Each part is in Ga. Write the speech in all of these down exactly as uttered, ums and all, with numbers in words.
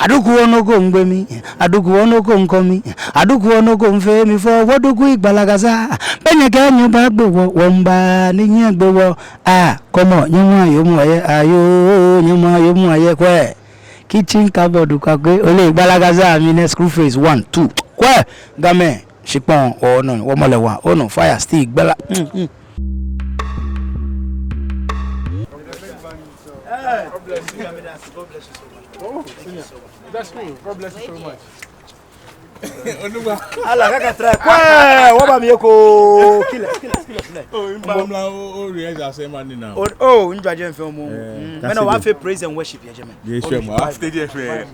Aduku wɔ nɔ ko ŋgbe mi, aduku wɔ nɔ ko ŋkɔ mi, aduku wɔ nɔ ko ŋfee mi fɔ, wɔduku igbalagaza. Bɛ nyɛ kɛ nyɛ baagbe wɔ, wɔmiiba ni nyɛgbe wɔ. Ah, come on, nyɛmɔ ayoo mɔ ayɛ, ayoo, nyɛmɔ ayoo mɔ ayɛ, kwɛ. Kitchen cupboard, kwɛ, ole igbalagaza, mi ne screw face, one, two, kwɛ, Gamɛi. Shikpɔŋ, oh no, wɔmɔ lɛ wa, oh no, fire still gbala. Mm, mm. God bless you. God bless you so much. Oh, that's me. God bless you so much. Onugba. Ala, kaka try. Kwɛ, wɔba mi eko. Kill it, kill it, kill it, kill it. Oh, in Bamla, oh, oh, realize I say money now. Oh, oh, enjoy them film. Eh, mm. That's it. Mɛni wɔfee praise and worship yɛ jɛmɛ. Yes, sure, man. After the affair.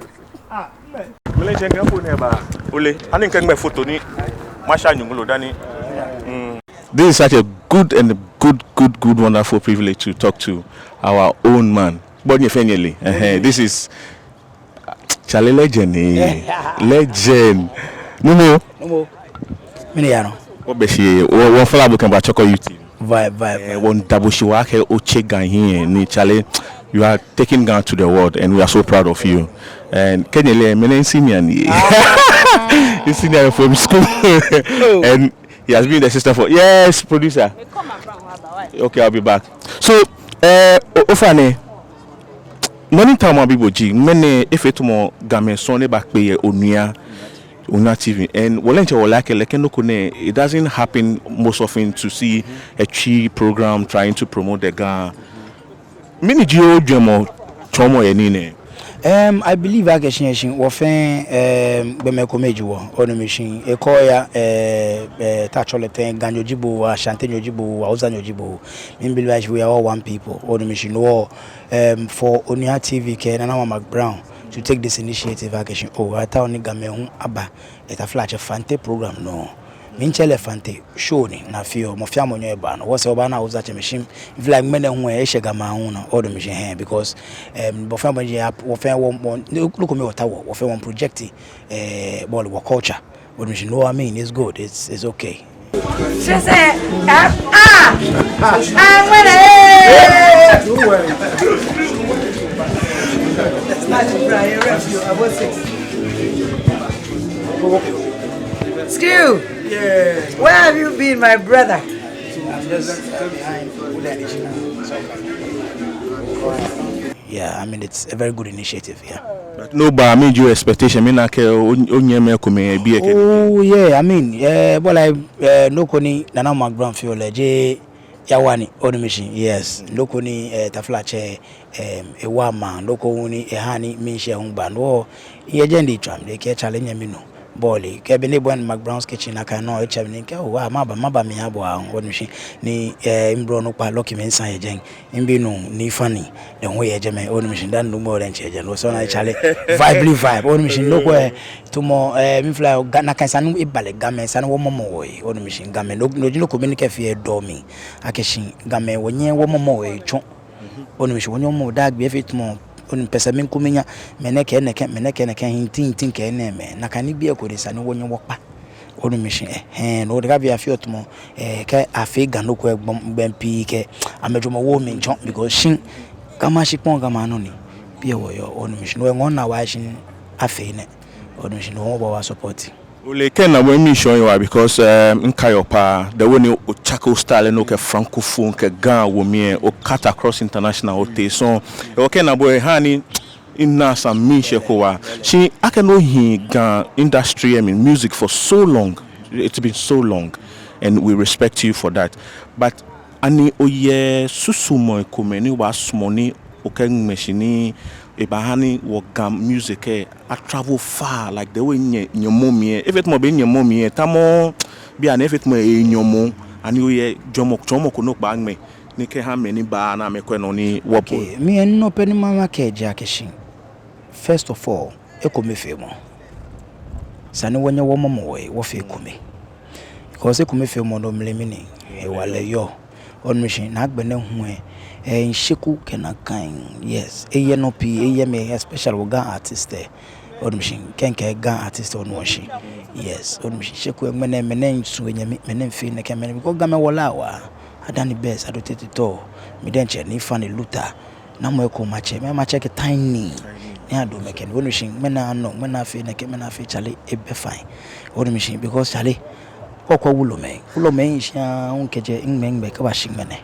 Mile jɛ ŋkɛ phone nɛɛ ba. Ole, ani ŋkɛ ŋmɛ photo ni masha nyuŋlo dani. Mm. This is such a good and good, good, good, wonderful privilege to talk to our own man. But nyɛ fɛɛ nyɛle. Ɛhɛɛ, this is Charlie legend, eh. Legend. Numo. Numo. Mɛni yaa nɔ? Wɔbɛ shi, wɔ, wɔfala bo kɛmiiba Chorkor Youth. Vibe, vibe, eh, vibe. Wɔmiida bo shi waa akɛ otsɛ Ga hiɛ, eh, ni Charlie, you are taking Ga to the world, and we are so proud of you. And kɛ nyɛle, mɛni senior ni. Ah. Senior from school. Oh. And he has been the system for, yes, producer. They come around, how about why? Okay, I'll be back. So, eh, o, ofainɛ, nɔ ni mitaoɔ mabi bo ji, ŋmɛnɛ efee tamɔ Gamɛi sɔŋŋ ni bakpe yɛ Onia, Onia T V. And wɔle ntsɛ wɔle akɛ lɛ kɛ nɔ ko nɛ, it doesn't happen most often to see a Twi program trying to promote the Ga. Mɛni ji ojwɛŋmɔ tsɔɔmɔ yɛ nii nɛɛ? Um, I believe akɛ shi, shi, wɔ fɛɛ, um, gbɔmɛi komɛi ji wɔ, onu mishishi, ekɔɔya, eh, eh, ta tsɔlɛ tɛŋŋ, Ganyo ji bo, Ashantinyo ji bo, Hausanyo ji bo. Mi believe akɛ shi we are all one people, onu mishishi, no, um, for Onia T V kɛ Nana Mark Brown to take this initiative akɛ shi, oh, ataoɔ ni Gamɛi hu aba, eh, taflatsɛ Fante program nɔ. Mitsɛ lɛ Fante show ni, na fioo, mɔ fɛɛ mɔ nyɛɔ ebaa nɔ. Wɔsɛɛ wɔbaana Hausatsɛmɛi shi, mifeel like ŋmɛnɛ hu, eh, eshɛ Gamɛi hu nɔ, onu mishishi, eh, because, um, wɔ fɛɛ wɔji, wɔ fɛɛ wɔ, wɔ, nɔ ko mli wɔtaoɔ, wɔ fɛɛ wɔ project, eh, bɔɔlu, wɔ culture. Onu mishishi, no, I mean, it's good, it's, it's okay. She said, ah, ah, I'm gonna, eh. Skill. Yeah. Where have you been, my brother? I'm just, uh, behind. Yeah, I mean, it's a very good initiative, yeah. But no, but I mean, your expectation, mina akɛ, o, onyɛmimɛi komɛi, biɛ kɛ. Oh, yeah, I mean, eh, but like, eh, nɔ ko ni Nana Mark Brown feel like, je, ya wani, onu mishishi, yes. Nɔ ko ni, eh, taflatsɛ, eh, ewa ma, nɔ ko hu ni, eh, hani, miishɛɛ hu ba, no, yɛ jɛi ni tram, de kɛ Charlie nyɛmi nɔ. Bɔɔlu, kɛ be ni ebɔi Mark Brown's Kitchen nakai nɔ, etsɛ mi ni kɛ, oh, wa, maba, maba miha bo aahu, onu mishishi, ni, eh, mibrɔ onukpa Lucky Mensah yɛ jɛi, mibinuu Nii Funny, lɛ hu yɛ jɛmɛ, onu mishishi, dani nuumo lɛ ntsɛ jɛi, no, so na Charlie, vibe li vibe, onu mishishi, nɔ ko, eh, tamɔ, eh, mifeel like, Ga, nakai sane eba lɛ Gamɛi, sane wɔmɔmɔ wɔhe, onu mishishi, Gamɛi, no, no ji nɔ ko mli ni kɛ fɛɛ dɔ mi, akɛ shi, Gamɛi, wɔnyɛ wɔmɔmɔ wɔhe tsɔ. Onu mishishi, wɔnyɛ wɔmɔ daa gbi efee tamɔ, onu pɛsɛ mi ŋku minya, mɛnɛ kɛɛ nɛkɛ, mɛnɛ kɛɛ nɛkɛ, hintin, hintin kɛɛ nɛɛmɛi, nakai nibii ko de sane wɔnyɛ wɔkpa. Onu mishishi, eh, eh, no de kɛ biɛ afee tamɔ, eh, kɛ afee Ga nɔ ko gbɔmɔ, gbɔmɛi pii kɛ, amɛjwɛŋmɔ woɔ mli tsɔ, because shi, Gamɛi ashikpɔŋ Gamɛi anɔ ni, biɛ wɔyɔɔ, onu mishishi, no ŋɔɔ na wa shi, afee nɛ, onu mishishi, no wɔbaa wɔ support. Ole kɛ na bo mission yɛ wa because, um, mikai opa, the way ni otsake o style ni okɛ francophone kɛ Ga wo mli, o cut across international, otee sɔŋŋ. Ewo kɛ na bo ehani ina some mission ko wa. Shi akɛ no hi Ga industry, I mean, music for so long. It's been so long, and we respect you for that. But ani oyɛ susumɔ komɛi ni obaasumɔ ni okɛŋmɛ shi ni ebaaha ni wɔ Ga music lɛ a travel far, like the way nyɛ, nyɛmɔ mli lɛ. Efee tamɔ be nyɛmɔ mli lɛ, tamɔ bianɛ efee tamɔ enyɔmɔ, ani oyɛ jwɛŋmɔ, tsɔɔmɔ ko ni okpaa ŋmɛ, ni kɛha mɛi ni baa ni amɛkwɛ nɔ ni wɔbɔ. Okay, mi lɛ nɔ pɛ ni makɛɛ ji akɛ shi, first of all, ekomefeemɔ. Esa ni wɔnyɛ wɔmɔmɔ wɔhe, wɔfee ekome. Because ekomefeemɔ nɔ mli mli ni hewalɛ yɔɔ. Onu mishishi, ni agbɛnɛ hu lɛ, eh, misheku kɛ nakai, yes. Eyɛ nɔ pii, eyɛ mli, especially wɔ Ga artist lɛ. Onu mishishi, kɛ mikɛɛ Ga artist, onu mishishi. Yes, onu mishishi, misheku lɛ ŋmɛnɛ, mɛi nɛɛ su enyɛmi, mɛi nɛɛ fee nɛkɛ, mɛi nɛɛ, because Gamɛi wɔlaa waa. Adani Best, Adote Titɔ, mi diɛŋtsɛ Nii Funny, Luther. Namɔ eko matsɛ, mɛi matsɛ kɛ Tiny. Ni ado mɛi kɛ nii, onu shishi, ŋmɛnɛ anɔ, ŋmɛnɛ afee nɛkɛ, ŋmɛnɛ afee, chale, ebɛ fine. Onu shishi, because chale, kɔkɔ wulɔmɛi, wulɔmɛi nshi aahu kɛjɛ ŋmɛnɛ, ŋmɛnɛ kɛbashi ŋmɛnɛ.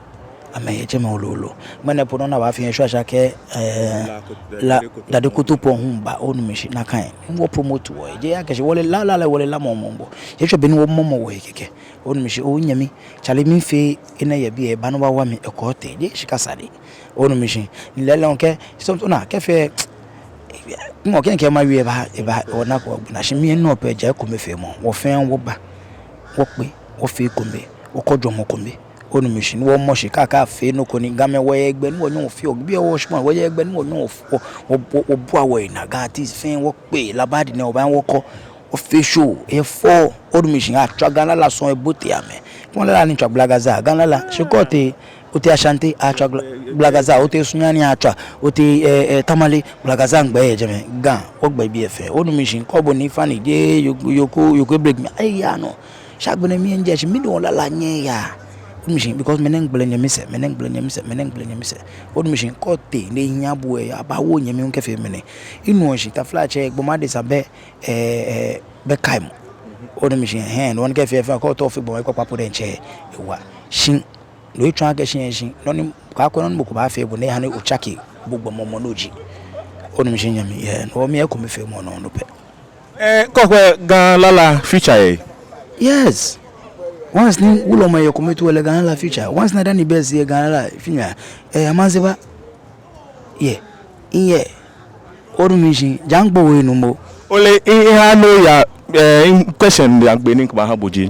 Amɛyɛ jɛmɛ lolo. Ŋmɛnɛ po nɔ ni abaafee yɛ shwashwa kɛ, eh, La, Dade Kotopɔŋ hu ba, onu shishi, nakai. Wɔ promote wɔ, jeee akɛ shi wɔle la, la, la, wɔle la mɔ, mɔ, mɔ. Jeee tsɔ be ni wɔmɔmɔ wɔhe kɛkɛ. Onu shishi, oo nyɛmi, chale, miifee enɛ yɛ biɛ, ba ni obawa mi, ekɔɔ tɛ, jeee shika sane. Onu shishi, ni lɛɛlɛŋ kɛ, so, ona, kɛfee, ŋɔ kɛ, kɛ mawie eba, eba, ona ko, na shi mi nɔ pɛ ja ekomefeemɔ, wɔ fɛɛ wɔba, wɔkpe, wɔfee ekome, wɔkɔ jɔɔmɔ kome. Onu shishi, ni wɔmɔ shi kaa, kaa fee nɔ ko ni Gamɛi wɔyɛ gbɛ ni wɔnyɛɔ wɔfeɔ, biɛ wɔ shikpɔŋ, wɔyɛ gbɛ ni wɔnyɛɔ wɔ, wɔ, wɔ, wɔbua wɔhe naa, Ga artist fɛɛ wɔkpe, Labadi nɛɛ wɔba wɔkɔ, wɔfee show, efɔ, onu shishi, atswa Ga lala sɔŋŋ ebote amɛ. Kɛ lala ni tswa Gblagaza, Ga lala, shi kɛ otee, otee Ashanti, atswa Gbla-, Gblagaza, otee Sunyani, atswa, otee, eh, eh, Tamale, Gblagaza gbɛ yɛ jɛmɛ, Ga, wɔgbɛ biɛ fɛɛ. Onu shishi, kɛ bo ni fani, jeee, yoo, yoo ko, yoo ko break mi, eyaa nɔ. Shi agbɛnɛ mi nje shi, midɔŋŋ lala nyɛyaa. Onu shishi, because mɛnɛ ŋgbele nyɛmisɛɛ, mɛnɛ ŋgbele nyɛmisɛɛ, mɛnɛ ŋgbele nyɛmisɛɛ. Onu shishi, kɛ otee, ni ehiaa bo lɛ, abaawo nyɛmi hu kɛfee mɛnɛ. Minuɔ shishi, taflatsɛ, gbɔmɔ adesa bɛ, eh, eh, bɛ kaimɔ. Onu shishi, hɛɛ, nɔ ni kɛfee fɛɛ, kɛ otao ofee gbɔmɔ ekpakpa po diɛŋtsɛ, ewa. Shi, no etsɔɔ akɛ shi, shi, nɔ ni, kaakwɛ nɔ ni mɔ ko baafee bo ni eha ni otsake bo gbɔmɔ mɔ ni oji. Onu shishi nyɛmi, yeah, no mi ekomefeemɔ nɔ, no pɛ. Eh, kɛ okwɛ Ga lala future yɛ? Yes. Once ni wulɔmɛi yɛ kome too lɛ, Ga lala future. Once ni Dani bɛ si yɛ Ga lala future. Eh, Amanseba. Yeah. Yeah. Onu shishi, ja ŋkpɔ wɔ enumɔ. Ole, i, i ha no ya, eh, in question ya gbe ni kaba ha bo ji.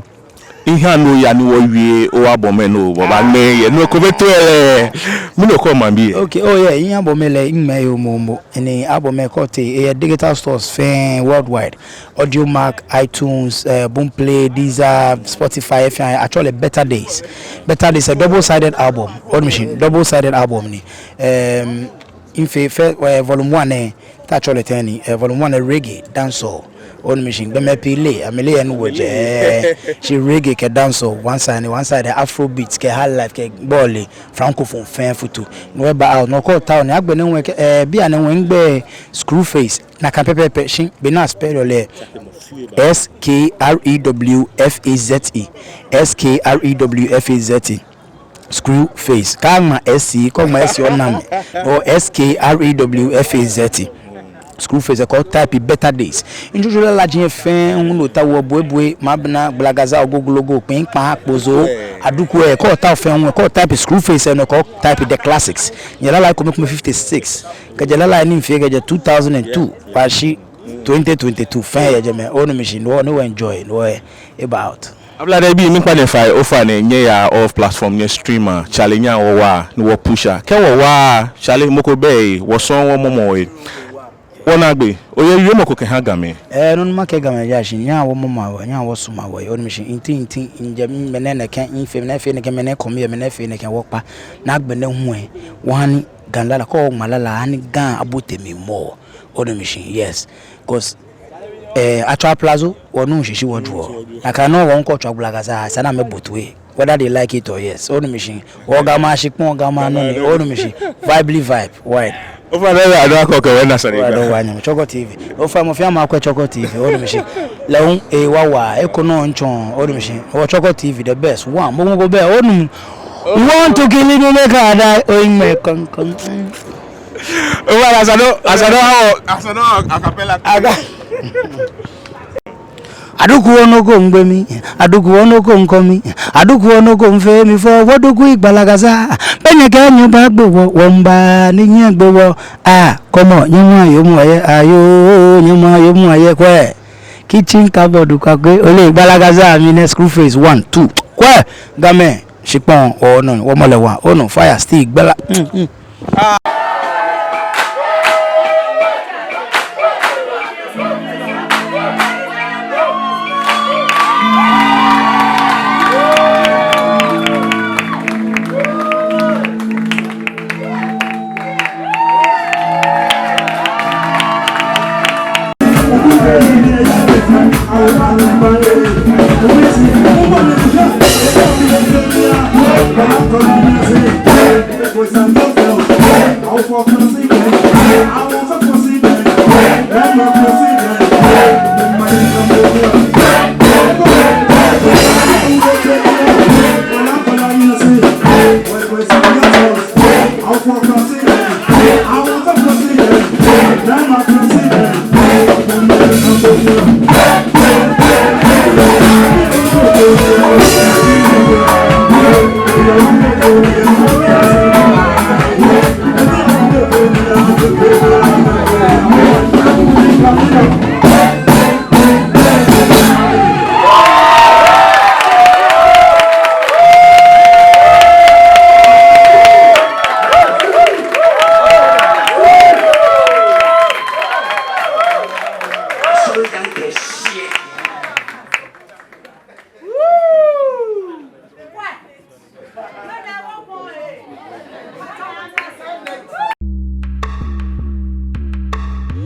Ihã nɔ ya ni wɔwie o album lɛ nɔ, wɔbaŋmɛɛ yɛ nɔ ko bɛ too lɛ. Mɛni okɛɔ maŋbii lɛ? Okay, oh yeah, album lɛ ŋmɛɛ yɛ momo. Ni album lɛ kɛ otee, eyɛ digital stores fɛɛ worldwide. Audiomack, iTunes, eh, Boomplay, Deezer, Spotify, fɛɛ, atsɛɔ lɛ Better Days. Better Days, a double-sided album. Onu shishi, double-sided album ni. Em, in fact, fir-, eh, volume one lɛ, te atsɛɔ lɛ tɛŋŋ ni, eh, volume one lɛ reggae, dancehall. Onu shishi, gbɔmɛi pii le, amɛle yɛ ni wɔjɛ, eh, shi reggae kɛ dancehall, one side ni, one side lɛ Afrobeat kɛ highlife kɛ bɔɔlɛ, francophone fɛɛ futu. No lɛ ba out, no kɛ otao ni agbɛnɛ hu kɛ, eh, bianɛ hu ŋgbɛi Skrewfaze, nakai pɛpɛɛpɛ, shi be ni a spell lɛ, S K R E W F A Z E, S K R E W F A Z E. Skrewfaze. Kaaŋma S C, kɛ oŋma S C ona mi. Or S K R E W F A Z E. Skrewfaze, kɛ o type Better Days. Ŋtsutsuu lalaji lɛ fɛɛ hu ni otaoɔ, boeboi, mabina, gblagaza, ogoglogo, kpiŋkpaa, kpozoo, aduku lɛ, kɛ otao fɛɛ hu, kɛ o type Skrewfaze lɛ nɔ, kɛ o type The Classics. Nyɛ lalai komɛi komɛi fifty-six. Kɛjɛ lalai ni mifee kɛjɛ two thousand and two kɛyashi twenty twenty-two fɛɛ yɛ jɛmɛ. Onu shishi, no hewɔ ni wɔ enjoy, no hewɔ eba out. Ablade bii, miikpa nyɛ fai, ofainɛ nyɛya all platform, nyɛ stream, chale, nyɛhaa wɔwa ni wɔ push. Kɛ wɔwa, chale, mɔ ko bɛ, wɔsɔŋŋ wɔmɔmɔ wɔhe. Wɔnaagbee, oyɛ wiemɔ ko kɛha Gamɛi? Eh, nɔ ni makɛɛ Gamɛi ji akɛ shi, nyɛhaa wɔmɔmɔa wɔhe, nyɛhaa wɔsumɔa wɔhe, onu shishi, nti nti, njɛ mɛnɛ nɛkɛ, mifee mɛnɛ, fee nɛkɛ, mɛnɛ kɔmi yɛ mɛnɛ, fee nɛkɛ, wɔkpa. Ni agbɛnɛ hu lɛ, wɔha ni Ga lala, kɛ oŋma lala, ha ni Ga abote mli mɔ. Onu shishi, yes. 'Cause, eh, atswaa Plazo, wɔnuuu shishi wɔjwɛŋ. Nakai nɔŋŋ wɔŋkɔ tswaa gblagaza, esa ni amɛbote he. Whether they like it or yes. Onu shishi. Wɔ Gamɛi ashikpɔŋ, Gamɛi anɔ ni. Onu shishi. Vibe li vibe. Why? Ofainɛ, adɔ akɔ kɛ wɛ na sane. Adɔ wa nyam. Chorkor T V. Ofainɛ, mɔ fɛɛ mɔ akwɛ Chorkor T V. Onu shishi. Lɛ hu, eh, wa wa. Eko nɔ ntsɔ. Onu shishi. Wɔ Chorkor T V, the best. One. Mɔ ko bɛ. Onu. You want to kill me, make I die. Oh, in my con, con. Over, Asado, Asado, how? Asado, a cappella. Aga. Aduku onoko ŋgbe mi, aduku onoko ŋkɔ mi, aduku onoko ŋfee mi fɔ, wɔduku igbalagaza. Be nyɛkɛɛ nyɛbaagbe wɔ, wɔmiiba ni nyɛgbe wɔ. Ah, come on, nyɛmɔ ayomɔ ayɛ, ayo, nyɛmɔ ayomɔ ayɛ kwɛ. Kitchen cupboard kwakwe, ole gbalagaza, mi nɛ Skrewfaze, one, two. Kwɛ, Gamɛi. Shikpɔŋ, onu, wɔmɔ lɛ wa, onu, fire, still, gbala. Mm, mm.